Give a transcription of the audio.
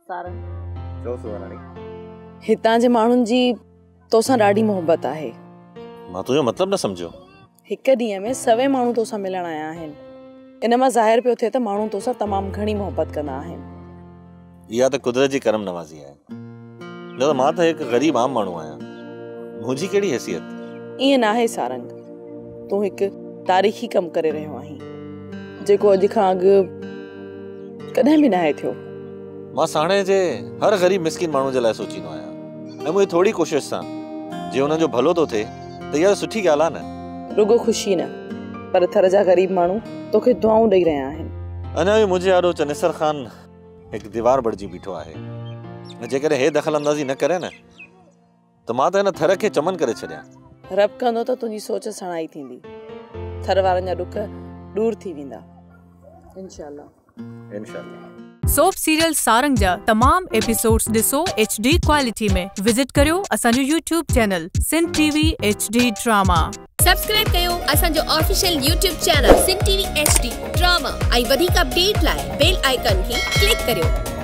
سارنگ، چئو سوراڻي. هتان جي ماڻهن جي توسان ڏاڍي محبت آهي. مان تنهنجو مطلب نه سمجهيو. هڪ ڏينهن ۾ سوين ماڻهو توسان ملڻ آيا آهن. ان مان ظاهر پيو ٿئي ته ماڻهو توسان تمام گهڻي محبت ڪندا آهن. اها ته قدرت جي ڪرم نوازي آهي. نه ته مان ته هڪ غريب عام ماڻهو آهيان. منهنجي ڪهڙي حيثيت؟ ائين ناهي سارنگ، تون هڪ تاريخي ڪم ڪري رهيو آهين، جيڪو اڄ کان اڳ ڪڏهن به ناهي ٿيو. مان ساڻيهه جي هر غريب مسڪين ماڻهو جي لاء سوچيندو آهيان ۽ منهنجي ٿوري ڪوشش سان جي انهن جو ڀلو ٿو ٿئي ته اها سٺي ڳالهه آهي نه. رڳو خوشي نه، پر ٿر جا غريب ماڻهو توکي دعائون ڏئي رهيا آهن. اڃا به منهنجي آڏو چنيسر خان هڪ ديوار بڻجي بيٺو آهي ۽ جيڪڏهن هي دخل اندازي نه ڪري نه ته مان ته هن ٿر کي چمن ڪري ڇڏيان. رب ڪندو ته تنهنجي سوچ سڻائي ٿيندي. ٿر وارن جا ڏک ڏور ٿي ويندا. انشاء الله. انشاء الله. سوپ سيريل سارنگ جا تمام ايپيسوڊز ڏسو ايڇ ڊي ڪوالٽي ۾. وزٽ ڪريو اسان جو YouTube channel Sindh T V H D drama. Subscribe ڪيو اسان جو official YouTube channel Sindh T V H D drama ۽ وڌيڪ اپڊيٽ لاء بيل آئيڪن کي ڪلڪ ڪريو.